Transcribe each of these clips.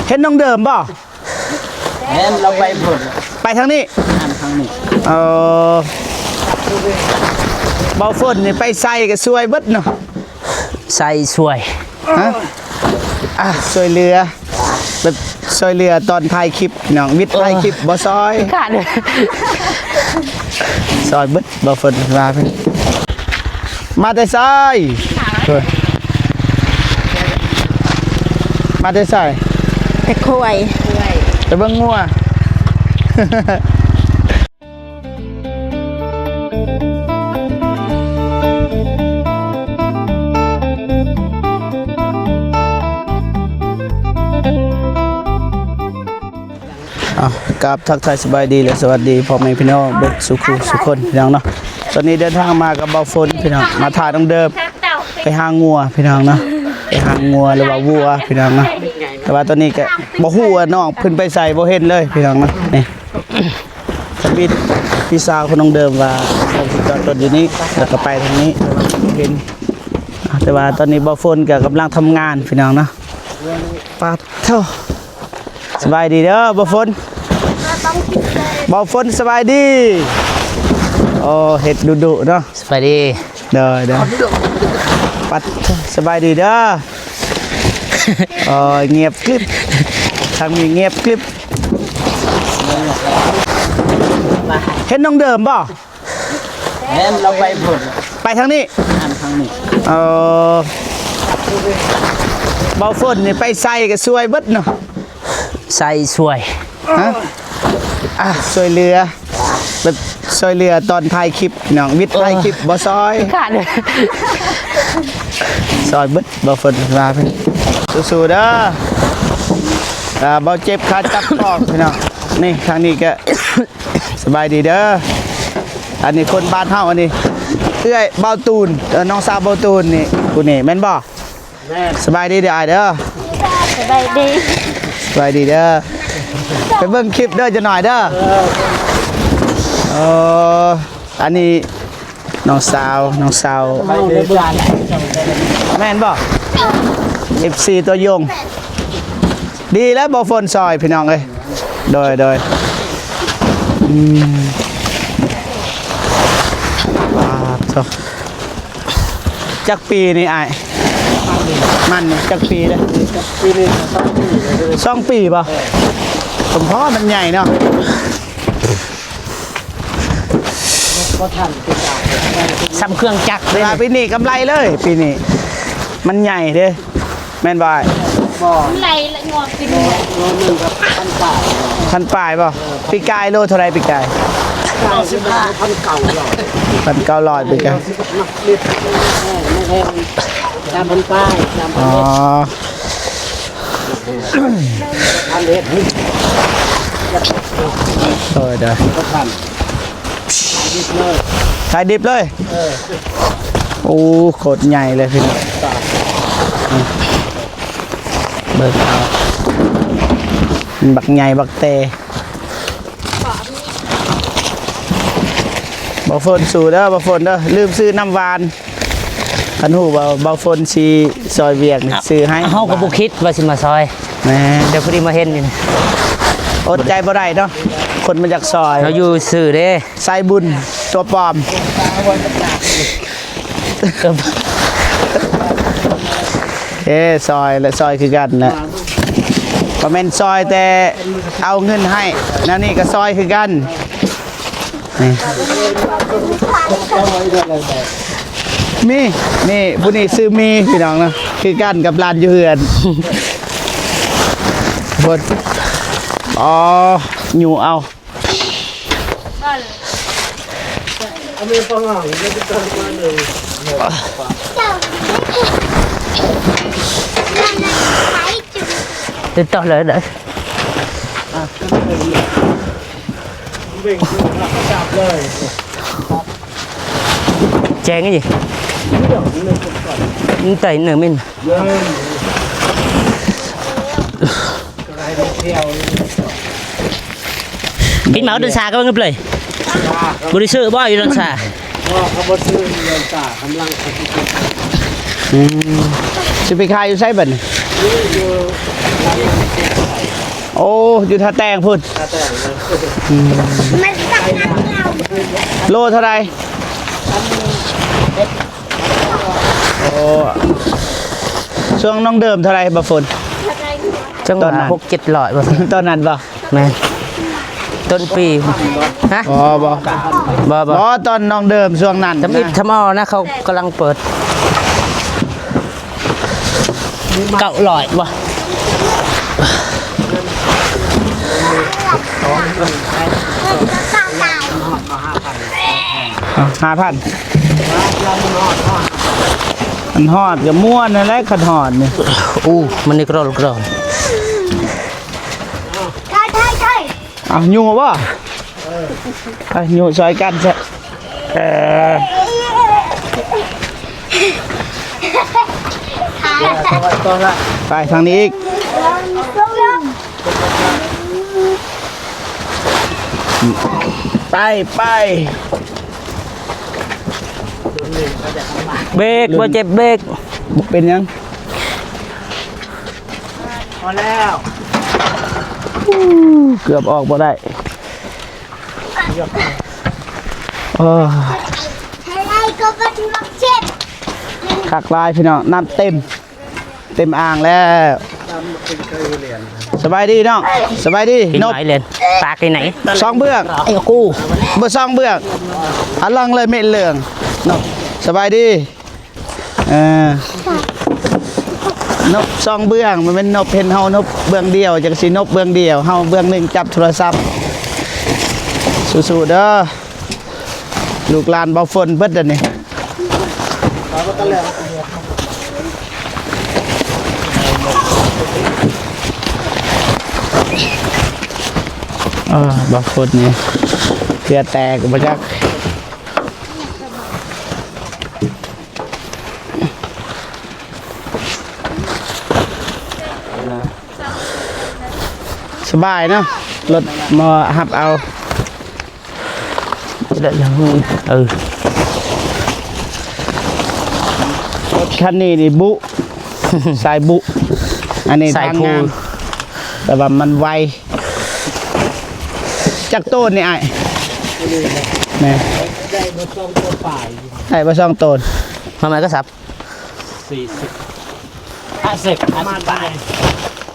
ເຫັນນ້ອງເດີມບໍ່? ແມ່ນ ລາວໄປພຸ້ນ ໄປທາງນີ້ ແມ່ນ ທາງນີ້. ເອີ ເບົາຝົນນີ້ໄປໃສກໍຊ່ວຍເບິດເນາະ. ໃສຊ່ວຍ ຮະ? ອ່າ ຊ່ວຍເຫຼືອ ແບບຊ່ວຍເຫຼືອຕອນຖ່າຍຄລິບພີ່ນ້ອງ ວິດຖ່າຍຄລິບ ເອີ ບໍ່ຊ່ອຍ ຂາດ ຊ່ອຍເບິດ ບໍ່ເພິ່ນວ່າເພິ່ນ ມາແຕ່ໃສ? ເອີ ມາແຕ່ໃສ? ແຕ່ຄວາຍ ໄປເບິ່ງງົວ. ເອົາ ກາບທັກທາຍສະບາຍດີ ແລະ ສະຫວັດດີພໍ່ແມ່ພີ່ນ້ອງເບິດສູ່ຄູ່ສູ່ຄົນພີ່ນ້ອງເນາະ. ຕອນນີ້ເດີນທາງມາກັບເບົາຝົນພີ່ນ້ອງ ມາຖ້ານ້ອງເດີມ ໄປຫາງົວພີ່ນ້ອງເນາະ ໄປຫາງົວ ຫຼືວ່າວັວພີ່ນ້ອງເນາະ. ແຕ່ວ່າຕອນນີ້ກະບໍ່ຮູ້ວ່ານ້ອງເພິ່ນໄປໃສ ບໍ່ເຫັນເລີຍພີ່ນ້ອງເນາະ. ນີ້ ທຳອິດພີ່ສາວຂອງນ້ອງເດີມວ່າເຂົາຊິຈອດລົດຢູ່ນີ້ ແລ້ວກໍໄປທາງນີ້ ເຫັນ ແຕ່ວ່າຕອນນີ້ເບົາຝົນກໍກຳລັງທຳງານພີ່ນ້ອງເນາະ. ປາດໂທ້ ສະບາຍດີເດີເບົາຝົນ ເບົາຝົນສະບາຍດີ ໂອ້ ເຮັດດຸໆເນາະ. ສະບາຍດີ ໂດຍໆ ປັດ ສະບາຍດີເດີ. ໂອ້ຍ ງຽບກຣິບ ທາງນີ້ງຽບກຣິບ. ເຫັນນ້ອງເດີມບໍ່? ແມ່ນ ລາວໄປພຸ້ນ ໄປທາງນີ້ ແມ່ນ ທາງນີ້. ເອີ ເບົາຝົນນີ້ໄປໃສກໍຊ່ວຍເບິດເນາະ. ໃສຊ່ວຍ ຮະ? ອ່າ ຊ່ວຍເຫຼືອ ແບບຊ່ວຍເຫຼືອຕອນຖ່າຍຄລິບພີ່ນ້ອງ ວິດຖ່າຍຄລິບ ເອີ ບໍ່ຊ່ອຍ ຂາດ ຊ່ອຍເບິດ ບໍ່ເພິ່ນວ່າເພິ່ນ. ສູ້ໆເດີ ອ່າ ເບົາເຈັບຂາຈັບຄອກພີ່ນ້ອງ. ນີ້ ທາງນີ້ກະ ສະບາຍດີເດີ ອັນນີ້ຄົນບ້ານເຮົາ ອັນນີ້ເອື້ອຍເບົາຕູນ ເອີ ນ້ອງສາວເບົາຕູນນີ້ ຜູ້ນີ້ແມ່ນບໍ່? ແມ່ນ ສະບາຍດີເດີອ້າຍເດີ ສະບາຍດີ ສະບາຍດີເດີ ໄປເບິ່ງຄລິບເດີຈັກໜ້ອຍເດີ. ເອີ ອັນນີ້ນ້ອງສາວ ນ້ອງສາວ ແມ່ນບໍ່? ເອັຟຊີ ຕົວຍົງ ດີແລ້ວບໍ່ຝົນຊ່ອຍພີ່ນ້ອງເອີຍ. ໂດຍ ໂດຍ ອືມ ປາດໂທ້ ຈັກປີນີ້ອ້າຍ? ມັນນີ້ຈັກປີເດ້? ປີນີ້ສອງປີ ສອງປີບໍ່? ສົມພໍມັນໃຫຍ່ເນາະ ບໍ່ທັນ ສ່ຳເຄື່ອງຈັກເດ້. ວ່າປີນີ້ກຳໄລເລີຍ ປີນີ້ມັນໃຫຍ່ເດ້. ແມ່ນບໍ່ອ້າຍ? ບໍ່ ກຳໄລລະງອກກິນ ໂລໜຶ່ງກໍພັນປາຍ ພັນປາຍບໍ່? ເອີ ປີກາຍໂລເທົ່າໃດປີກາຍ? ເກົ້າສິບຫ້າ ພັນເກົ້າຮ້ອຍ ພັນເກົ້າຮ້ອຍປີກາຍ ສາມພັນປາຍ ສາມພັນ ອໍ ພັນເອັດ ໂດຍ ໂດຍ ພັນ ຂາຍດິບເລີຍ ຂາຍດິບເລີຍ. ເອີ ໂອ້ ໂຄດໃຫຍ່ເລີຍພີ່ນ້ອງ ເບິ່ງເອົາ ບັກໃຫຍ່ບັກແຕ່. ບໍ່ຝົນສູ້ເດີ ບໍ່ຝົນເດີ ລືມຊື້ນ້ຳຫວານ ຄັນຮູ້ວ່າເບົາຝົນຊິຊ່ອຍວຽກນີ້ ຊື້ໃຫ້. ເຮົາກໍບໍ່ຄິດວ່າຊິມາຊ່ອຍ ແມ່ນ ແຕ່ພໍດີມາເຫັນຢູ່ນີ້ ອົດໃຈບໍ່ໄດ້ເນາະ ຄົນມັນຢາກຊ່ອຍ ເຮົາຢູ່ຊື່ເດ້ ສາຍບຸນຕົວປອມ. ເອີ ຊ່ອຍແລະ ຊ່ອຍຄືກັນນະ ບໍ່ແມ່ນຊ່ອຍແຕ່ເອົາເງິນໃຫ້ ແນວນີ້ກໍຊ່ອຍຄືກັນ. ນີ້ ມີ ນີ້ ຜູ້ນີ້ຊື່ມີ ພີ່ນ້ອງເນາະ ຄືກັນກັບຫຼານຢູ່ເຮືອນ ພຸ້ນ ອໍ ຢູ່ເອົາ ຕິດຕໍ່ເລີຍເດີ ແຈ້ງອີ່ ມັນໄຕເນີ່ເມັນ ປິດເມົາດົນຊາກໍເບິ່ງເລີຍ ບໍ່ໄດ້ຊື້ບໍ່ຢູ່ດົນຊາ ບໍ່ ເຂົາບໍ່ຊື້ຢູ່ດົນຊາ ກຳລັງ ອືມ ຊິໄປຂາຍຢູ່ໃສບັດນີ້? ຢູ່ ໂອ້ ຢູ່ທ່າແຕງພຸ້ນ ໂລເທົ່າໃດ? ໂອ້ ຊ່ວງນ້ອງເດີມເທົ່າໃດ ບໍ່ຝົນ? ຈັງຫວະ ຕອນນັ້ນ ຫົກເຈັດຮ້ອຍບໍ່? ຕອນນັ້ນບໍ່? ແມ່ນ ຕົ້ນປີ ຮະ? ບໍ່ ບໍ່ ບໍ່ ບໍ່ ບໍ່ ຕອນນ້ອງເດີມຊ່ວງນັ້ນ ທຳອິດ ນະ ທຳອໍນະ ເຂົາກຳລັງເປີດ ເກົ້າຮ້ອຍບໍ່? ເອົາ ຫ້າພັນ ມັນຮອດກໍມ່ວນນັ້ນແຫຼະ ຄັນຮອດນີ້ ອູ້ ມັນນີ້ກຣອນໆ ເອົາ ຍູ້ບໍ່? ໄປ ຍູ້ຊ່ອຍກັນຊະ ເອີ ໄປທາງນີ້ອີກ ໄປ ໄປ ເບຣກ ບໍ່ເຈັບເບຣກ ບໍ່ເປັນຫຍັງ. ພໍແລ້ວ ເກືອບອອກບໍ່ໄດ້ ເອີ ຄັກຫຼາຍພີ່ນ້ອງ ນ້ຳເຕັມ ເຕັມອ່າງແລ້ວ. ສະບາຍດີນ້ອງ ສະບາຍດີ ນົບ ປາກໄປໄຫນ? ຊອງເບື້ອງ ເອີ ກູ ບໍ່ຊອງເບື້ອງ ອາລັງເລີຍເມັດເຫຼືອງ ນົບ ສະບາຍດີ. ເອີ ນົບຊອງເບື້ອງ ມັນແມ່ນນົບເຫັນເຮົານົບເບື້ອງດຽວ ຈັ່ງຊິນົບເບື້ອງດຽວ ເຮົາເບື້ອງໜຶ່ງຈັບໂທລະສັບ ສູ້ໆເດີ ລູກຫຼານເບົາຝົນເບິດດຽວນີ້. ເອີ ເບົາຝົນນີ້ເຫື່ອແຕກບໍ່ຈັກ. ສະບາຍເນາະ ລົດມາຮັບເອົາ ເອີ ລົດຄັນນີ້ນີ້ບຸ ສາຍບຸ ອັນນີ້ທາງງານ ແຕ່ວ່າມັນໄວ. ຈັກໂຕນນີ້ອ້າຍ? ແມ່ນ ໄດ້ມາສອງໂຕປາຍ ໄດ້ມາສອງໂຕນ ມາໃໝ່ກໍສັບ ສີ່ສິບ ຫ້າສິບ ຫ້າສິບປາຍ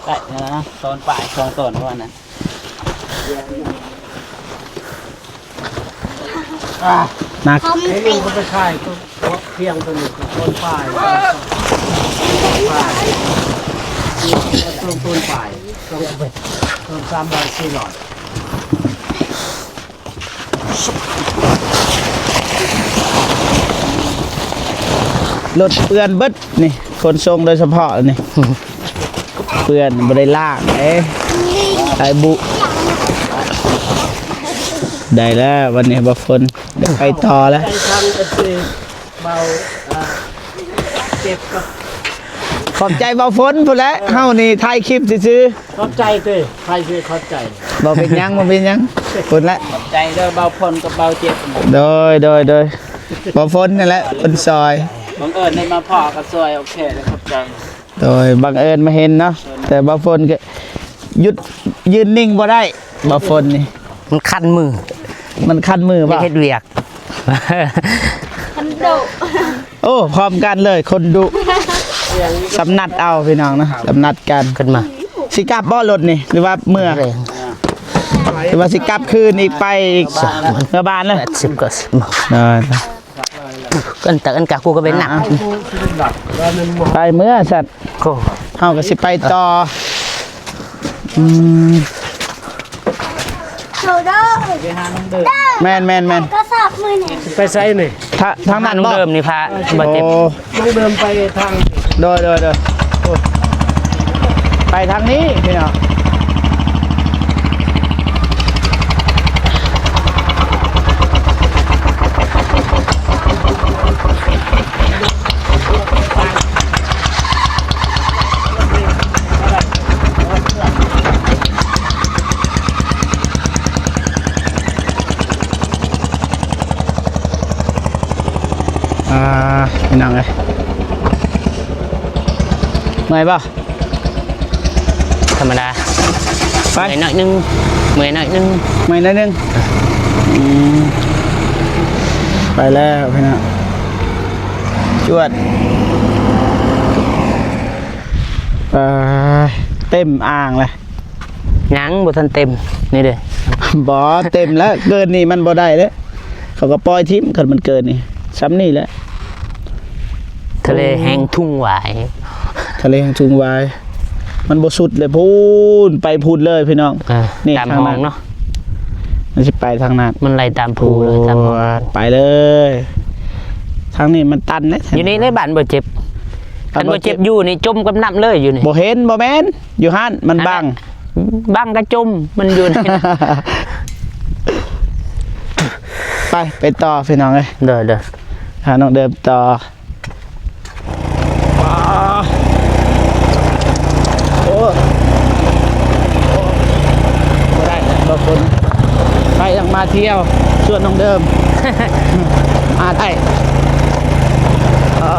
ໄດ້ນະ ໂຕນປາຍ ສອງໂຕນປະມານນັ້ນ ໜັກ ໄອ້ນີ້ກໍໄປຂາຍ ພຽງຕົວນີ້ໂຕນປາຍ ປາຍ ໂຕນ ໂຕນປາຍ ໂຕນສາມຮ້ອຍ ສີ່ຮ້ອຍ. ລົດເປື້ອນເບິດນີ້ ຂົນສົ່ງໂດຍສະເພາະນີ້ ເປື້ອນ ບໍ່ໄດ້ລ້າງເດ້ ໄອ້ບຸ ໄດ້ແລ້ວ ວັນນີ້ບໍ່ຝົນ ໄດ້ໄປຕໍ່ແລ້ວ. ເຮົາ ອ່າ ເຈັບກໍ ຂອບໃຈເບົາຝົນພຸ້ນແຫຼະ ເຮົານີ້ຖ່າຍຄລິບຊື່ໆ ຂອບໃຈຕິ ໃຜຊິຂອບໃຈ ບໍ່ເປັນຫຍັງ ບໍ່ເປັນຫຍັງ ພຸ້ນແຫຼະ ຂອບໃຈເດີ ເບົາຝົນກັບເບົາເຈັບ ໂດຍ ໂດຍ ໂດຍ ເບົາຝົນນີ້ແຫຼະເພິ່ນຊ່ອຍ ບັງເອີນໄດ້ມາພໍ້ກໍຊ່ອຍ ໂອເຄ ຂອບໃຈ ໂດຍ ບັງເອີນມາເຫັນເນາະ ແຕ່ເບົາຝົນກໍຢຸດ ຢືນນິ່ງບໍ່ໄດ້ ເບົາຝົນນີ້ ມັນຄັນມື ມັນຄັນມືບໍ່ ເຮັດວຽກ ຄົນດຸ ໂອ້ ພ້ອມກັນເລີຍ ຄົນດຸ ສຳນັດເອົາພີ່ນ້ອງນະ ສຳນັດກັນ ຂຶ້ນມາ ຊິກັບບໍ່ລົດນີ້ ຫຼືວ່າເມືອ ຫຼືວ່າຊິກັບຄືນອີກ ໄປອີກ ເມືອບ້ານເລີຍ ແປດສິບ ເກົ້າສິບ ເອີ ກັນ ແຕ່ອັນກະກູກໍເປັນໜັກ ໄປເມືອສັດ ໂອ້ ເຮົາກໍຊິໄປຕໍ່ ອືມ ໂດຍ ແມ່ນໆໆ ກະສອບມື້ນີ້ ໄປໃສນີ້? ທາ ທາງນັ້ນບໍ່? ນ້ອງເດີມນີ້ພາ ໂອ້ ນ້ອງເດີມໄປທາງ ໂດຍ ໂດຍ ໂດຍ ໂອ້ ໄປທາງນີ້ພີ່ນ້ອງ. ອ່າ ພີ່ນ້ອງເອີຍ ເມື່ອຍບໍ່? ທຳມະດາ ໄປ ເມື່ອຍໜ້ອຍໜຶ່ງ ເມື່ອຍໜ້ອຍໜຶ່ງ ເມື່ອຍໜ້ອຍໜຶ່ງ ອືມ ໄປແລ້ວພີ່ນ້ອງ ຈວດ ເອີ ເຕັມອ່າງແລ້ວ ຍັງບໍ່ທັນເຕັມ ນີ້ເດ້ ບໍ່ ເຕັມແລ້ວ ເກີນນີ້ມັນບໍ່ໄດ້ເດ້ ເຂົາກໍປ່ອຍຖິ້ມ ຄັນມັນເກີນນີ້ ຊ່ຳນີ້ແຫຼະ ທະເລແຮງທຸ່ງຫວາຍ ທະເລແຮງທຸ່ງຫວາຍ ມັນບໍ່ສຸດເລີຍ ພຸ້ນ ໄປພຸ້ນເລີຍພີ່ນ້ອງ ເອີ ນີ້ ຕາມຫ້ອງເນາະ ມັນຊິໄປທາງນັ້ນ ມັນໄຫຼຕາມພູເລີຍ ຕາມຫ້ອງ ໄປເລີຍ ທາງນີ້ມັນຕັນເດ້ ຢູ່ນີ້ໃນບ້ານບໍ່ເຈັບ ຄັນບໍ່ເຈັບຢູ່ນີ້ຈົມກັບນ້ຳເລີຍ ຢູ່ນີ້ ບໍ່ເຫັນ ບໍ່ແມ່ນ ຢູ່ຫັ້ນ ມັນບັງ ບັງກະຈົມ ມັນຢູ່ໃນ ໄປ ໄປຕໍ່ພີ່ນ້ອງເອີຍ ໂດຍໆ ຫານ້ອງເດີມຕໍ່ ໂອ້ ບໍ່ໄດ້ແລ້ວ ບໍ່ຄົນ ໄປທາງມາທ່ຽວ ຊວນນ້ອງເດີມ ມາໄດ້ ເອີ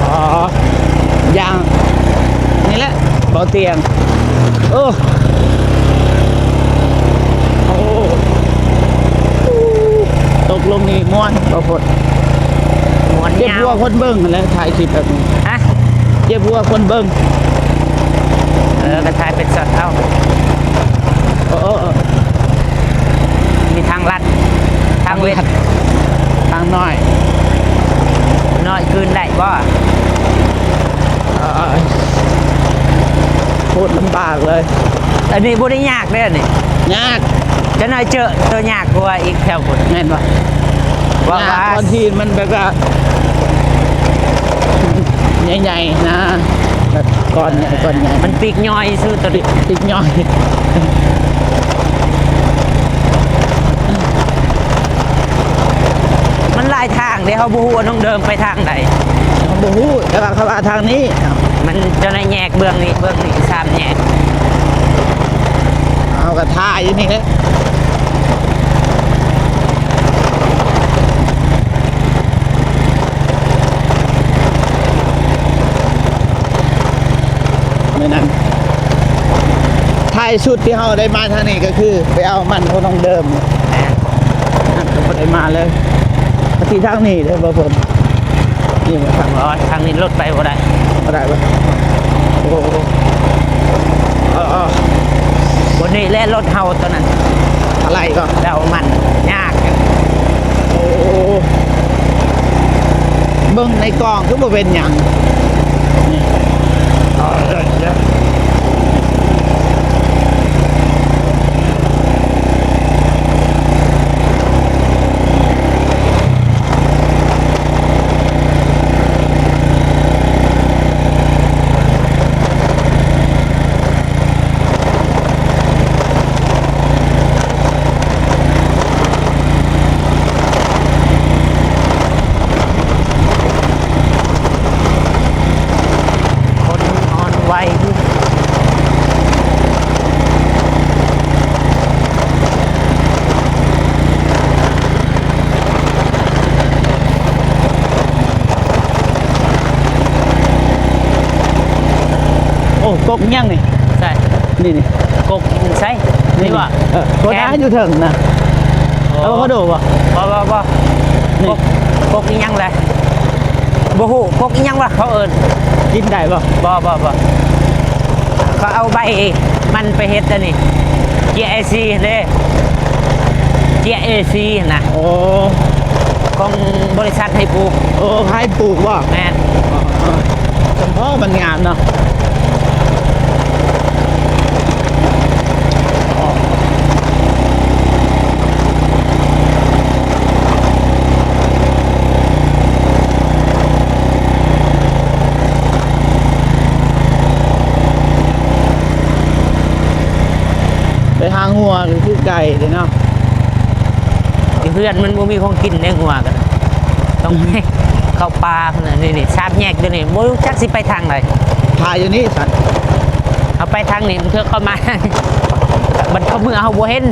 ອໍ ຢ່າງນີ້ແຫຼະ ເບົາຕຽງ ໂອ້ ໂອ້ ຕົກລົງນີ້ມ່ວນ ບໍ່ພົດ ມ່ວນ ເຈັບຫົວຄົນເບິ່ງຫັ້ນແຫຼະ ຖ່າຍຄລິບແບບນີ້ ຮະ ເຈັບຫົວຄົນເບິ່ງ ເອີ ກໍຖ່າຍເປັນຊັອດເອົາ ໂອ້ ໂອ້ ມີທາງລັດ ທາງເວັດ ທາງນ້ອຍ ນ້ອຍຄືນໄດ້ບໍ່? ເອີຍ ໂຄດລຳບາກເລີຍ ອັນນີ້ບໍ່ໄດ້ຍາກເດ້ ອັນນີ້ຍາກ ຈັກໜ້ອຍເຈີໂຕຍາກກວ່າອີກແຖວພຸ້ນ ແມ່ນບໍ່? ວ່າ ຍາກ ວ່າ ຕອນທີ່ມັນແບບວ່າ ໃຫຍ່ໆນະ ແບບກ້ອນໃຫຍ່ ກ້ອນໃຫຍ່ ມັນປີກຍ່ອຍຊື່ໂຕນີ້ ປີກຍ່ອຍ ມັນຫຼາຍທາງເດ້ ເຮົາບໍ່ຮູ້ວ່ານ້ອງເດີມໄປທາງໃດ ເຮົາບໍ່ຮູ້ ແຕ່ວ່າເຂົາວ່າທາງນີ້ ມັນຈະໄດ້ແຍກເບື້ອງນີ້ ເບື້ອງນີ້ ສາມແຍກ ເຮົາກໍຖ້າຢູ່ນີ້ແຫຼະ ມື້ນັ້ນ ທ້າຍສຸດທີ່ເຮົາໄດ້ມາທາງນີ້ກໍຄືໄປເອົາມັນຂອງນ້ອງເດີມ ແມ່ນ ນັ້ນກໍບໍ່ໄດ້ມາເລີຍ ທີ່ທາງນີ້ເດ້ບໍ່ເພິ່ນ ນີ້ບໍ່ທາງ ອໍ ທາງນີ້ລົດໄປບໍ່ໄດ້ ບໍ່ໄດ້ບໍ່? ໂອ້ ເອີໆ ບ່ອນນີ້ແຫຼະລົດເຮົາຕອນນັ້ນ ອາໄຫຼກໍໄປເອົາມັນຍາກ ໂອ້ ເບິ່ງໃນກ້ອງຄືບໍ່ເປັນຫຍັງ ນີ້ ເອີ ເອີ ເອີ. ຄົນອ່ອນໄວ ໂອ້ ກົກຫຍັງນີ້? ໃສ? ນີ້ ນີ້ ກົກໃສ? ນີ້ ນີ້ບໍ່? ເອີ ກົກຫາຢູ່ເທິງນະ ໂອ້ ອາໂວຄາໂດບໍ່? ບໍ່ ບໍ່ ບໍ່ ນີ້ ກົກ ກົກອີ່ຫຍັງລະ? ບໍ່ຮູ້ ກົກອີ່ຫຍັງວະ ເຂົາເອີ້ນ ກິນໄດ້ບໍ່? ບໍ່ ບໍ່ ບໍ່ ເຂົາເອົາໃບມັນໄປເຮັດອັນນີ້ ເຈຍເອຊີຫັ້ນເດ້ ເຈຍເອຊີຫັ້ນນະ ໂອ້ ຂອງບໍລິສັດໄຮປູກ ໂອ້ ໄຮປູກບໍ່? ແມ່ນ ອໍ ອໍ ສົມພໍມັນງາມເນາະ. ໄປຫາງົວກໍຄືໄກເດ້ເນາະ ຢູ່ເຮືອນມັນບໍ່ມີຂອງກິນເດ້ ງົວກໍຕ້ອງເຂົ້າປ່າພຸ້ນນະ. ນີ້ ນີ້ ສາມແຍກຢູ່ນີ້ ບໍ່ຮູ້ຈັກຊິໄປທາງໃດ ຖ່າຍຢູ່ນີ້ຊັ້ນ ເຮົາໄປທາງນີ້ ເທື່ອເຂົາມາ ບັດເຂົາເມືອເຮົາບໍ່ເຫັນ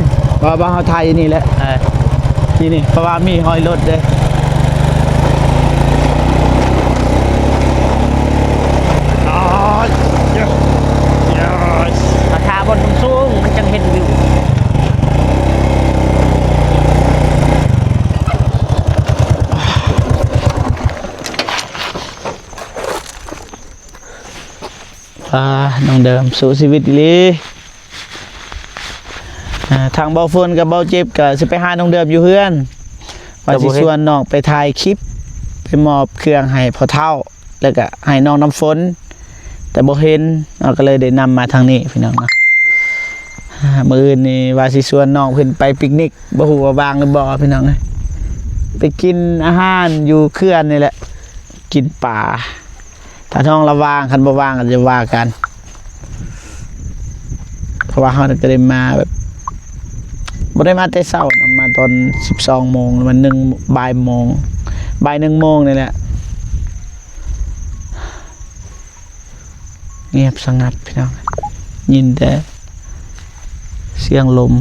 ບໍ່ ບໍ່ ເຮົາຖ່າຍຢູ່ນີ້ແຫຼະ ເອີ ນີ້ ນີ້ ເພາະວ່າມີຮອຍລົດເດ້ ອໍ ເອີ ປາ ນ້ອງເດີມສູ້ຊີວິດອີ່ຫຼີ. ອ່າ ທາງເບົາຝົນກັບເບົາເຈັບກໍຊິໄປຫານ້ອງເດີມຢູ່ເຮືອນ ວ່າຊິຊວນນ້ອງໄປຖ່າຍຄລິບ ໄປມອບເຄື່ອງໃຫ້ພໍ່ເຖົ້າ ແລ້ວກໍໃຫ້ນ້ອງນ້ຳຝົນ ແຕ່ບໍ່ເຫັນເນາະ ກໍເລີຍໄດ້ນຳມາທາງນີ້ພີ່ນ້ອງເນາະ. ອ່າ ມື້ອື່ນນີ້ວ່າຊິຊວນນ້ອງເພິ່ນໄປປິກນິກ ບໍ່ຮູ້ວ່າວ່າງຫຼືບໍ່ພີ່ນ້ອງເອີຍ ໄປກິນອາຫານຢູ່ເຂື່ອນນີ້ແຫຼະ ກິນປາ. ຖ້າທ້ອງລະວ່າງ ຄັນບໍ່ວ່າງກໍຈະວ່າກັນ ເພາະວ່າເຮົາກໍໄດ້ມາແບບ ບໍ່ໄດ້ມາແຕ່ເຊົ້ານະ ມາຕອນສິບສອງໂມງ ປະມານໜຶ່ງ ບ່າຍໂມງ ບ່າຍໜຶ່ງໂມງນີ້ແຫຼະ. ງຽບສະຫງັດພີ່ນ້ອງ ຍິນແຕ່ສຽງລົມ.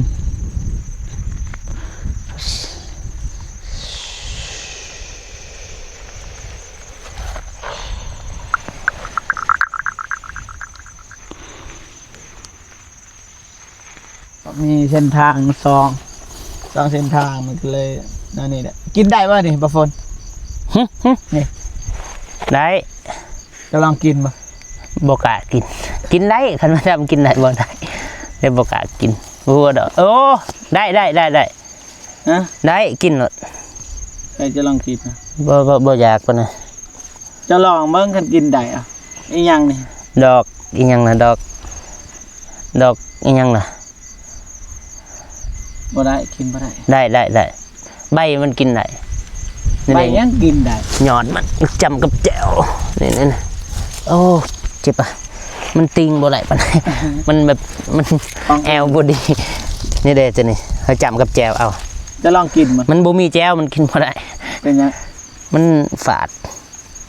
ມີເສັ້ນທາງສອງ ສອງເສັ້ນທາງ ມັນກໍເລີຍແນວນີ້ແຫຼະ. ກິນໄດ້ບໍ່ນີ້ ບ່າວຝົນ? ຫຶ ຫຶ ນີ້ ໄດ້. ຈະລອງກິນບໍ່? ບໍ່ກ້າກິນ. ກິນໄດ້ ຄັນວ່າຈຳກິນໄດ້ບໍ່ໄດ້ ແຕ່ບໍ່ກ້າກິນ. ບໍ່ຮູ້ດອກ. ໂອ້ ໄດ້ ໄດ້ ໄດ້ ໄດ້. ຮະ? ໄດ້ ກິນໂລດ. ໃຜຈະລອງກິນນະ? ບໍ່ ບໍ່ ບໍ່ຢາກປານໃດ. ຈະລອງເບິ່ງ ຄັນກິນໄດ້ອະ. ອີຫຍັງນີ້? ດອກອີຫຍັງນະ? ດອກ ດອກອີຫຍັງນະ? ບໍ່ໄດ້ ກິນບໍ່ໄດ້. ໄດ້ ໄດ້ ໄດ້. ໃບມັນກິນໄດ້. ໃບຫຍັງກິນໄດ້? ຍອດມັນຈ້ຳກັບແຈ່ວ. ນີ້ ນີ້ ນີ້. ໂອ້ ເຈັບອະ. ມັນຕີງບໍ່ໄດ້ປານໃດ. ມັນແບບ ມັນແອວບໍ່ດີ. ນີ້ເດ້ ຕົວນີ້ ເຮົາຈ້ຳກັບແຈ່ວເອົາ. ຈະລອງກິນມັນ. ມັນບໍ່ມີແຈ່ວ ມັນກິນບໍ່ໄດ້. ເປັນຫຍັງ? ມັນຝາດ.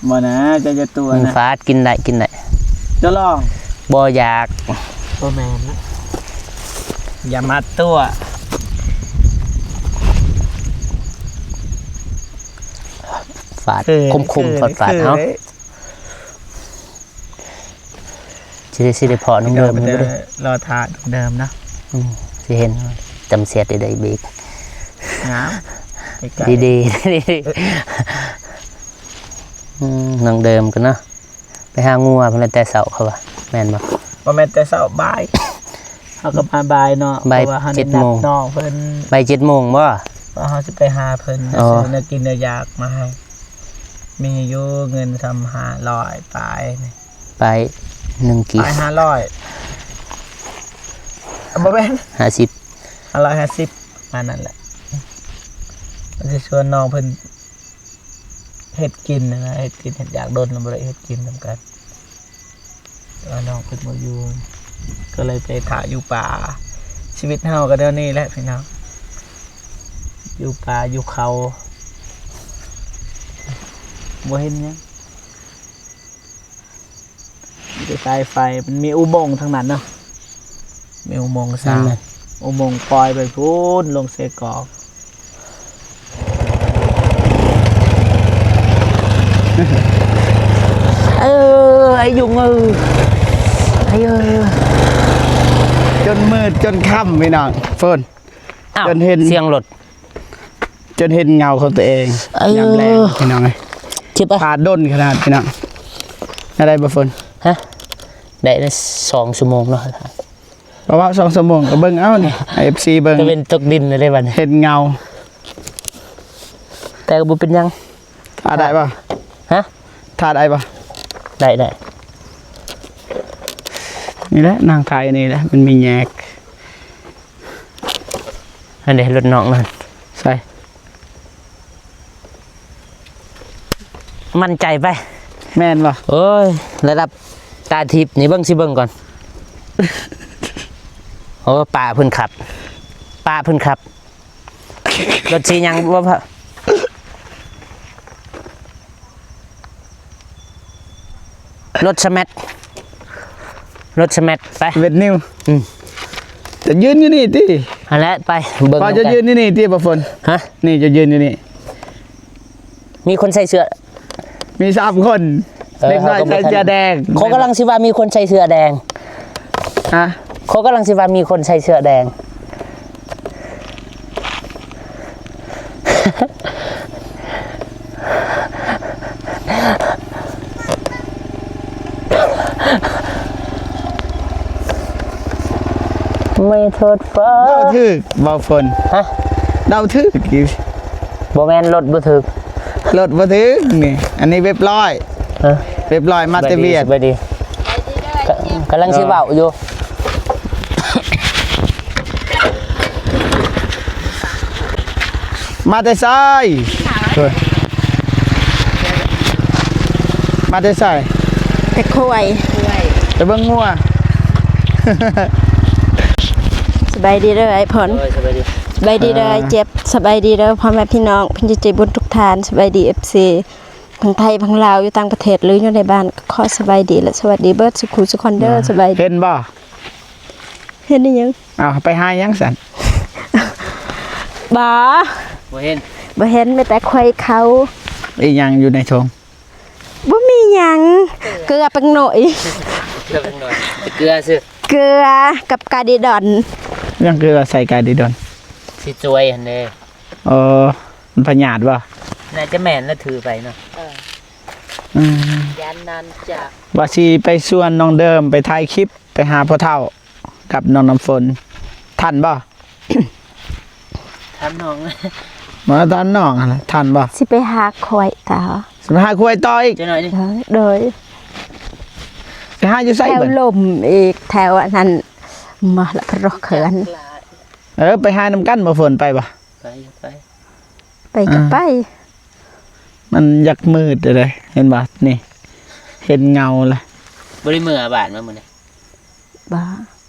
ບໍ່ນະ ເຈົ້າຢ່າຕົວະນະ. ມັນຝາດ ກິນໄດ້ ກິນໄດ້. ເຈົ້າລອງ. ບໍ່ຢາກ. ບໍ່ແມ່ນນະ ຢ່າມາຕົວະ. ຝາດ ເອີ ຄົມໆ ຝາດໆ ເອີ ເນາະ. ຊິໄດ້ ຊິໄດ້ພໍ້ນ້ອງເດີມຢູ່ບໍ່ເດ້. ລໍຖ້ານ້ອງເດີມເນາະ. ອືມ ຊິເຫັນຈຳສຽດໄດ້ເບກ ງາມ ດີໆ. ອືມ ນ້ອງເດີມກັນເນາະ ໄປຫາງົວພຸ້ນແຫຼະແຕ່ເຊົ້າ ເຂົາວ່າ ແມ່ນບໍ່? ບໍ່ແມ່ນແຕ່ເຊົ້າ ບ່າຍ ເຮົາກໍມາບ່າຍເນາະ ບ່າຍ ເພາະວ່າເຮົາໄດ້ນັດນ້ອງເພິ່ນ ເຈັດໂມງ ບ່າຍເຈັດໂມງບໍ່? ວ່າເຮົາຊິໄປຫາເພິ່ນ ອໍ ຊື້ແນວກິນແນວຢາກມາໃຫ້. ມີຢູ່ເງິນສ່ຳຫ້າຮ້ອຍປາຍນີ້ ປາຍໜຶ່ງກີບ ປາຍຫ້າຮ້ອຍ ບໍ່ແມ່ນ ຫ້າສິບ ຫ້າຮ້ອຍຫ້າສິບ ປະມານນັ້ນແຫຼະ. ວ່າຊິຊວນນ້ອງເພິ່ນເຮັດກິນນະ ເຮັດກິນເຮັດຢາກ ດົນແລ້ວບໍ່ໄດ້ເຮັດກິນນຳກັນ. ວ່ານ້ອງເພິ່ນບໍ່ຢູ່ ກໍເລີຍໄປຖ້າຢູ່ປ່າ. ຊີວິດເຮົາກໍແນວນີ້ແຫຼະພີ່ນ້ອງ ຢູ່ປ່າຢູ່ເຂົາ ບໍ່ເຫັນຫຍັງ ມີແຕ່ສາຍໄຟ. ມັນມີອຸໂມງທາງນັ້ນເນາະ ມີອຸໂມງສາມ ແມ່ນ ອຸໂມງປ່ອຍໄປພຸ້ນ ລົງເຊກອງ. ເອີ ໄອ້ຍຸງເອີ ໄອ້ເອີ ຈົນມືດຈົນຄ່ຳພີ່ນ້ອງ ເຟີນ ອ້າວ ຈົນເຫັນ ສຽງລົດ ຈົນເຫັນເງົາຂອງຕົວເອງ ເອີ ຍາມແລງພີ່ນ້ອງເອີຍ. ເຈັບປະ? ຖ້າດົນຂະໜາດພີ່ນ້ອງ ໄດ້ບໍ່ເຟີນ? ຮະ? ໄດ້ ໄດ້ສອງຊົ່ວໂມງເນາະ. ເວົ້າສອງຊົ່ວໂມງກໍເບິ່ງເອົານີ້ ໃຫ້ເອັຟຊີເບິ່ງ ຕາເວັນຕົກດິນເລີຍບັດນີ້ ເຫັນເງົາ ແຕ່ກໍບໍ່ເປັນຫຍັງ. ຖ້າໄດ້ບໍ່? ຮະ? ຖ້າໄດ້ບໍ່? ໄດ້ ໄດ້. ນີ້ແຫຼະ ນັ່ງຖ່າຍນີ້ແຫຼະ ມັນມີແຍກ. ອັນເດ ລົດນ້ອງນັ້ນ ໃສ່ ໝັ້ນໃຈໄປ. ແມ່ນບໍ່? ໂອ້ຍ ລະດັບຕາທິບນີ້ ເບິ່ງ ຊິເບິ່ງກ່ອນ. ໂອ້ ປ້າເພິ່ນຂັບ ປ້າເພິ່ນຂັບ. ລົດສີຫຍັງບໍ່? ລົດສະແມັດ ລົດສະແມັດ ໄປ ເວດນິວ. ອືມ ຈະຢືນຢູ່ນີ້ຕິ? ຫັ້ນແຫຼະ ໄປເບິ່ງ ວ່າຈະຢືນຢູ່ນີ້ຕິ ບໍ່ຝົນ? ຮະ? ນີ້ ຈະຢືນຢູ່ນີ້. ມີຄົນໃສ່ເສື້ອ ມີສາມຄົນ. ເອີ ເດັກນ້ອຍໃສ່ເສື້ອແດງ ເຂົາກຳລັງຊິວ່າມີຄົນໃສ່ເສື້ອແດງ. ຮະ? ເຂົາກຳລັງຊິວ່າມີຄົນໃສ່ເສື້ອແດງ. ເ ໄມ່ໂທດຟ້າ ເວົ້າຖືກບໍ່ຝົນ? ຮະ? ເວົ້າຖືກຢູ່. ບໍ່ແມ່ນ ລົດບໍ່ຖືກ ລົດບໍ່ຖືກນີ້. ອັນນີ້ເວັບຮ້ອຍ ຮະ? ເວັບຮ້ອຍມາແຕ່ຫວຽດ. ສະບາຍດີ ກະ ກຳລັງຊິເວົ້າຢູ່. ມາແຕ່ໃສ? ມາແຕ່ໃສ? ແຕ່ຄວາຍ ໄປເບິ່ງງົວ. ສະບາຍດີເດີອ້າຍພອນ. ໂດຍ ສະບາຍດີ ສະບາຍດີເດີອ້າຍເຈັບ. ອ່າ ສະບາຍດີເດີພໍ່ແມ່ພີ່ນ້ອງ ເພື່ອນໃຈບຸນທຸກທ່ານ. ສະບາຍດີ ເອັຟຊີ ທັງໄທ ທັງລາວ ຢູ່ຕ່າງປະເທດ ຫຼື ຢູ່ໃນບ້ານ ຂໍສະບາຍດີ ແລະ ສະຫວັດດີເບິດສູ່ຄູ່ສູ່ຄົນເດີ. ອ່າ ສະບາຍດີ. ເຫັນບໍ່? ເຫັນອີ່ຫຍັງ? ອ້າວ ໄປຫາຫຍັງຊັ້ນ? ບໍ່ ບໍ່ເຫັນ ບໍ່ເຫັນ ມີແຕ່ຄວາຍເຂົາ. ອີ່ຫຍັງຢູ່ໃນຖົງ? ບໍ່ມີຫຍັງ ເກືອແປ້ງໜ້ອຍ ເກືອແປ້ງໜ້ອຍ ເກືອຊື່ ເກືອກັບກາດີດອນ. ຫຍັງຄືວ່າໃສ່ກາດີດອນ? ຊິຊ່ວຍຫັ້ນເດ້. ເອີ ມັນພະຍາດບໍ່? ໜ້າຈະແມ່ນລະຖືໄປເນາະ. ເອີ ອືມ ຢ້ານນັ້ນຈະ ວ່າຊິໄປຊວນນ້ອງເດີມໄປຖ່າຍຄລິບ ໄປຫາພໍ່ເຖົ້າກັບນ້ອງນ້ຳຝົນ ທັນບໍ່? ຖາມນ້ອງ ມາຖາມນ້ອງຫັ້ນລະ ທັນບໍ່? ຊິໄປຫາຄວາຍຕໍ່ ຊິໄປຫາຄວາຍຕໍ່ອີກ? ຈັກໜ້ອຍນີ້ ໂດຍ ໂດຍ. ໄປຫາຢູ່ໃສ? ແຖວລົມອີກ ແຖວອັນນັ້ນ ມາລະ ພະໂລເຂື່ອນ. ເອີ ໄປຫານຳກັນບໍ່ຝົນ ໄປບໍ່? ໄປ ໄປ ໄປກໍໄປ. ອ່າ ມັນຢາກມືດເດ້ ເຫັນບໍ່? ນີ້ ເຫັນເງົາລະ. ບໍ່ໄດ້ເມືອບ້ານມາມື້ນີ້? ບໍ່.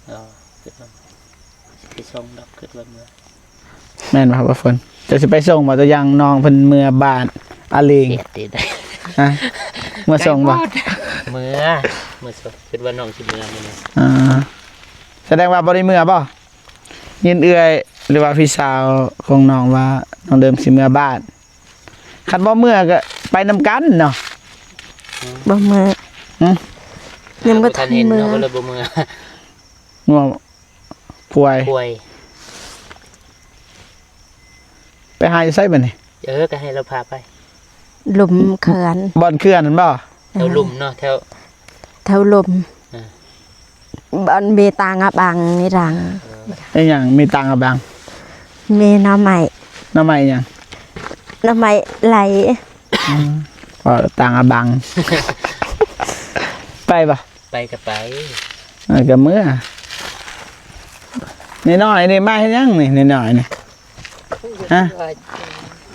ອໍ ຄິດວ່າຊິໄປສົ່ງດອກ ຄິດວ່າເມືອ. ແມ່ນບໍ່ ບໍ່ຝົນ? ເຈົ້າຊິໄປສົ່ງບໍ່? ຕົວຢ່າງນ້ອງເພິ່ນເມືອບ້ານອາເລງ. ຮະ? ເມືອສົ່ງບໍ່? ເມືອ ເມືອສົ່ງ ຄິດວ່ານ້ອງຊິເມືອມື້ນີ້. ອ່າ ສະແດງວ່າບໍ່ໄດ້ເມືອບໍ່? ຍິນເອື້ອຍ ຫຼືວ່າພີ່ສາວຂອງນ້ອງວ່າ ນ້ອງເດີມຊິເມືອບ້ານ. ຄັນບໍ່ເມືອກໍໄປນຳກັນເນາະ. ບໍ່ເມືອ. ຫຶ? ຍັງບໍ່ທັນເຫັນເມືອ ກໍເລີຍບໍ່ເມືອ. ງົວ ຄວາຍ ຄວາຍ. ໄປຫາຢູ່ໃສບັດນີ້? ເອີ ກໍໃຫ້ລາວພາໄປ. ລຸ່ມເຂື່ອນ ບ່ອນເຂື່ອນຫັ້ນບໍ່? ແຖວລຸ່ມເນາະ ແຖວ ແຖວລຸ່ມ. ອ່າ ບ່ອນເມຕາງອາບັງ ເມຕາງ. ເອີ ອີຫຍັງເມຕາງອາບັງ? ເມໜໍ່ໄມ້. ໜໍ່ໄມ້ຫຍັງ? ໜໍ່ໄມ້ໄຫຼ. ອືມ ເວົ້າຕາງອາບັງ. ໄປບໍ່? ໄປກໍໄປ. ເອີ ກໍເມືອ. ນ້ອຍໆນີ້ມາເຮັດຫຍັງນີ້ ນ້ອຍໆນີ້? ຮະ?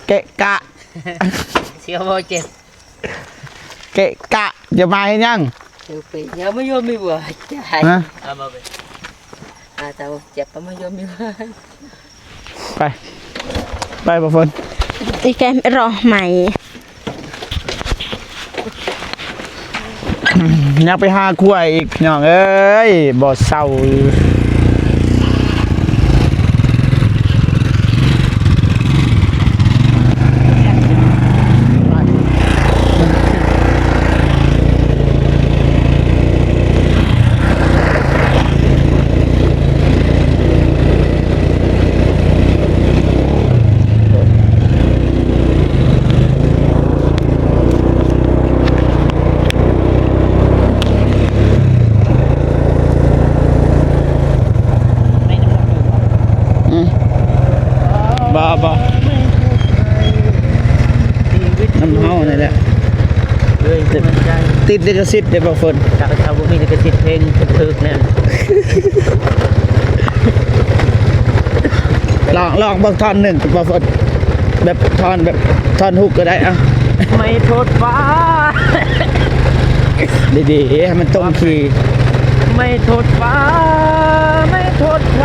ເກະກະ ສຽວບໍ່ເຈັບ ເກະກະ. ຈະມາເຮັດຫຍັງ? ເອົາໄປ ຢ່າມາຍົມມີບໍ່? ຮະ? ເອົາມາເບິ່ງ ອາ ເຈົ້າເຈັບ ເອົາມາຍົມມີບໍ່? ໄປ ໄປບໍ່ຝົນ? ອີແກມລໍໃໝ່. ຍັງໄປຫາຄວາຍອີກ ພີ່ນ້ອງເອີຍ ບໍ່ເຊົາ. ອືມ ບໍ່ ບໍ່ ນຳເຮົານີ້ແຫຼະ ເລີຍ ຕິດລິຂະສິດເດ້ບໍ່ຝົນ? ຖ້າເຂົາບໍ່ມີລິຂະສິດເພງຖືກແນ່. ລອງ ລອງເບິ່ງທ່ອນໜຶ່ງ ບໍ່ຝົນ ແບບທ່ອນ ແບບທ່ອນຮຸກກໍໄດ້. ເອົ້າ ໄມ່ໂທດຟ້າ ດີໆ ໃຫ້ມັນຕົງຄີ. ໄມ່ໂທດຟ້າ ໄມ່ໂທດໃຄ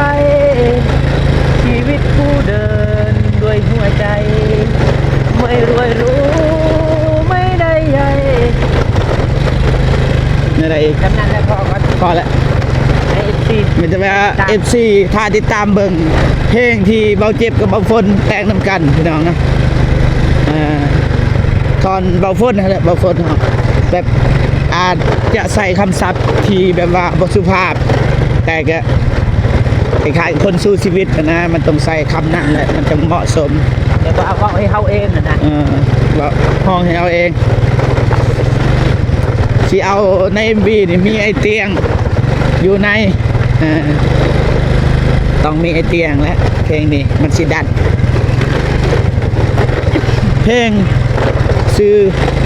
ຊີວິດຜູ້ເດີນດ້ວຍຫົວໃຈ ໄມ່ລວຍຮູ້ ໄມ່ໄດ້ໃຫຍ່. ແນວໃດອີກ? ຈຳນັ້ນແຫຼະ ພໍກ່ອນ ພໍແລ້ວ. ໃຫ້ເອັຟຊີ ມີແຕ່ວ່າ ເອັຟຊີ ຖ້າຕິດຕາມເບິ່ງເພງທີ່ເບົາເຈັບກັບເບົາຝົນແຕ່ງນຳກັນ ພີ່ນ້ອງເນາະ. ເອີ ທ່ອນເບົາຝົນຫັ້ນແຫຼະ ເບົາຝົນເຮົາ ແບບອາດຈະໃຊ້ຄຳສັບທີ່ແບບວ່າບໍ່ສຸພາບ ແຕ່ກໍຄ້າຍໆ ຄົນສູ້ຊີວິດຫັ້ນນະ ມັນຕ້ອງໃຊ້ຄຳນັ້ນແຫຼະ ມັນຈັ່ງເໝາະສົມ. ແຕ່ວ່າເວົ້າໃຫ້ເຮົາເອງຫັ້ນນະ ເອີ ເວົ້າຮ້ອງໃຫ້ເຮົາເອງ. ຊິເອົາໃນເອັມວີນີ້ມີໄອ້ຕຽງຢູ່ໃນ ເອີ ເອີ ຕ້ອງມີໄອ້ຕຽງແຫຼະ ເພງນີ້ມັນຊິດັນ. ເພງ ຊື່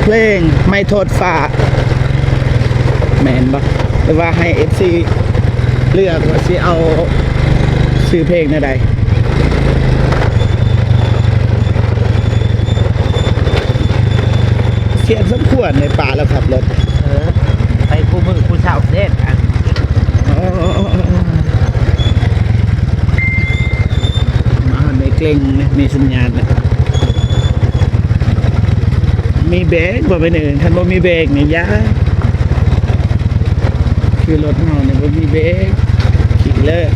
ເພງໄມ້ໂທດຟ້າ ແມ່ນບໍ່? ຫຼືວ່າໃຫ້ເອັຟຊີເລືອກວ່າຊິເອົາຊື່ເພງແນວໃດ? ສຽງສົມຄວນໃນປ່າລາວຂັບລົດ. ເອີ ໄປຄູ່ມື້ຄູ່ເຊົ້າເດ້. ອໍ ມາຮອດໃນເກັ່ງນະ ມີສັນຍານນະ. ມີເບຣກບໍ່ແມ່ນເອີຍ? ຄັນບໍ່ມີເບຣກນີ້ຢ່າ. ຄືລົດເຮົານີ້ບໍ່ມີເບຣກ ຂີ່ເລີຍ.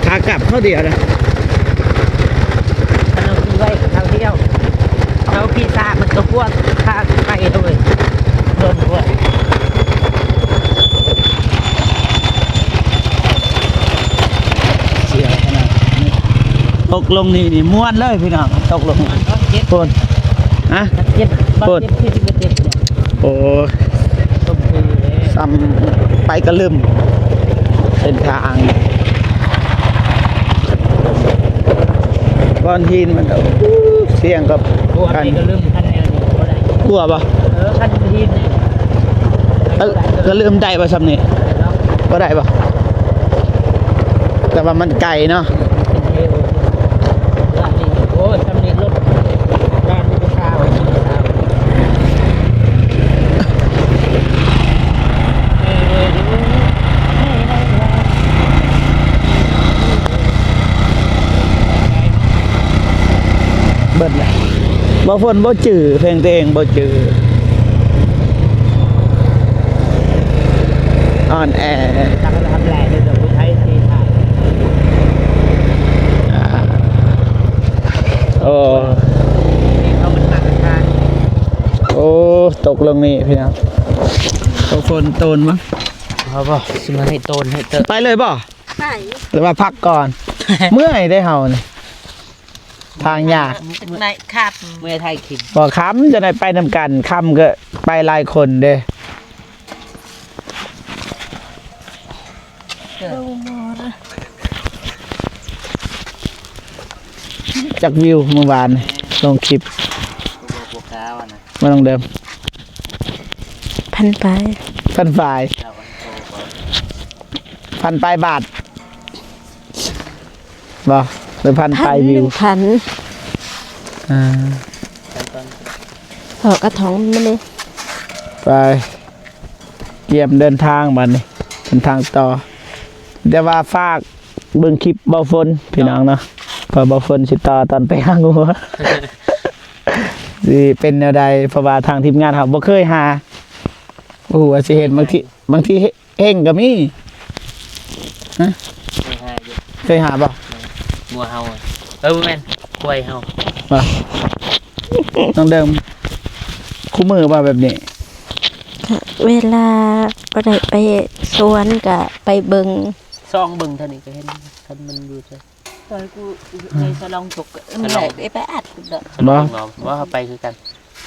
ຂາກັບເຂົາດຽວນະ ເຮົາຂີ່ໄວ້ເຂົາດຽວ ເຮົາຂີ່ຊ້າມັນກໍພວດພາໄປເລີຍ ດົນດ້ວຍ. ສຽວຂະໜາດນີ້ ຕົກລົງນີ້ນີ້ມ່ວນເລີຍພີ່ນ້ອງ ຕົກລົງນີ້ ໂພດ ຮະ ເຈັບ ໂພດ ເຈັບ ໂອ້ ສ່ຳໄປກະລຶ້ມ ເສັ້ນທາງ ກ້ອນຫີນມັນກໍ ໂອ້ ສ່ຽງກັບ ໂອ້ ອັນນີ້ກະລຶ້ມ ຄັນແນວນີ້ບໍ່ໄດ້ ກົວບໍ່? ເອີ ຄັນຫີນນີ້ ເອີ ກະລຶ້ມໄດ້ບໍ່ຊ່ຳນີ້? ບໍ່ໄດ້ບໍ່? ແຕ່ວ່າມັນໄກເນາະ. ໂອ້ຍ ສຳເລັດລົດ ແລ່ນຢູ່ຊາວ ຊາວ ເບິດແລ້ວ ບໍ່ຝົນບໍ່ຈື່ ເພງຕົວເອງບໍ່ຈື່. ອ່ອນແອ ໂອ້ ໂອ້ ຕົກລົງນີ້ພີ່ນ້ອງ. ຕົກຝົນໂຕນບໍ່? ເອົາບໍ່ ຊິມາໃຫ້ໂຕນໃຫ້ເຕີບ. ໄປເລີຍບໍ່? ໄປ ຫຼືວ່າພັກກ່ອນ? ເມື່ອຍເດ້ເຮົານີ້. ທາງຍາກ ນາຍຄັບ ເມື່ອຍຖ່າຍຄລິບ ບໍ່ ຄຳຈະໄດ້ໄປນຳກັນ ຄຳກໍໄປຫຼາຍຄົນເດ້. ຈັກວິວມື້ວານລົງຄລິບ ບໍ່ກ້າວ່ານະ ມາລົງເດີມ ພັນປາຍ ພັນປາຍ ພັນປາຍບາດ. ບໍ່ ຫຼື ພັນ ພັນປາຍວິວ ໜຶ່ງພັນ ອ່າ ເພາະກະຖອງມັນເດ້. ໄປ ກຽມເດີນທາງບາດນີ້ ເດີນທາງຕໍ່ ແຕ່ວ່າຝາກເບິ່ງຄລິບເບົາຝົນພີ່ນ້ອງເນາະ ເພາະເບົາຝົນຊິຕໍ່ຕອນໄປຫາງົວ ຊິເປັນແນວໃດ ເພາະວ່າທາງທີມງານເຮົາບໍ່ເຄີຍຫາ ບໍ່ຮູ້ວ່າຊິເຮັດ ບາງທີ ບາງທີເຮັດ ເຫັງກໍມີ ຮະ ເຄີຍຫາຢູ່ ເຄີຍຫາບໍ່? ງົວເຮົາ ເອີ ບໍ່ແມ່ນ ຄວາຍເຮົາ ບໍ່ ນ້ອງເດີມ ຄູ່ມື້ບໍ່ແບບນີ້? ກະເວລາບໍ່ໄດ້ໄປສວນກະໄປເບິ່ງ ສ່ອງເບິ່ງເທົ່ານີ້ກໍເຫັນ ຄັນມັນຢູ່ໃສ ຕອນກູໃນສະຫຼອງຕົກ ເອີ ສະຫຼອງ ໄປອັດດອກ ບໍ່ ບໍ່ ເຮົາໄປຄືກັນ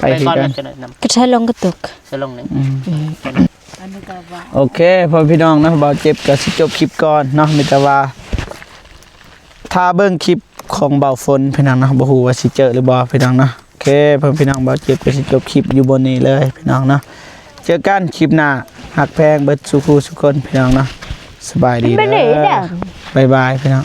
ໄປຄືກັນ ໄປກ່ອນແລ້ວຈະແນະນຳ ກະສະຫຼອງກໍຕົກ ສະຫຼອງນີ້ ອືມ ອືມ ໂອເຄ ພໍ່ພີ່ນ້ອງເນາະ ບ່າວເຈັບກໍຊິຈົບຄລິບກ່ອນເນາະ ມີແຕ່ວ່າຖ້າເບິ່ງຄລິບຂອງບ່າວຝົນພີ່ນ້ອງເນາະ ບໍ່ຮູ້ວ່າຊິເຈີຫຼືບໍ່ພີ່ນ້ອງເນາະ ແຄ ເຄ ພໍ່ພີ່ນ້ອງ ບ່າວເຈັບກໍຊິຈົບຄລິບຢູ່ບ່ອນນີ້ເລີຍພີ່ນ້ອງເນາະ. ເຈີກັນຄລິບໜ້າ. ຮັກແພງເບິດສູ່ຄູ່ສູ່ຄົນພີ່ນ້ອງເນາະ. ສະບາຍດີເດີ. ບາຍບາຍພີ່ນ້ອງ.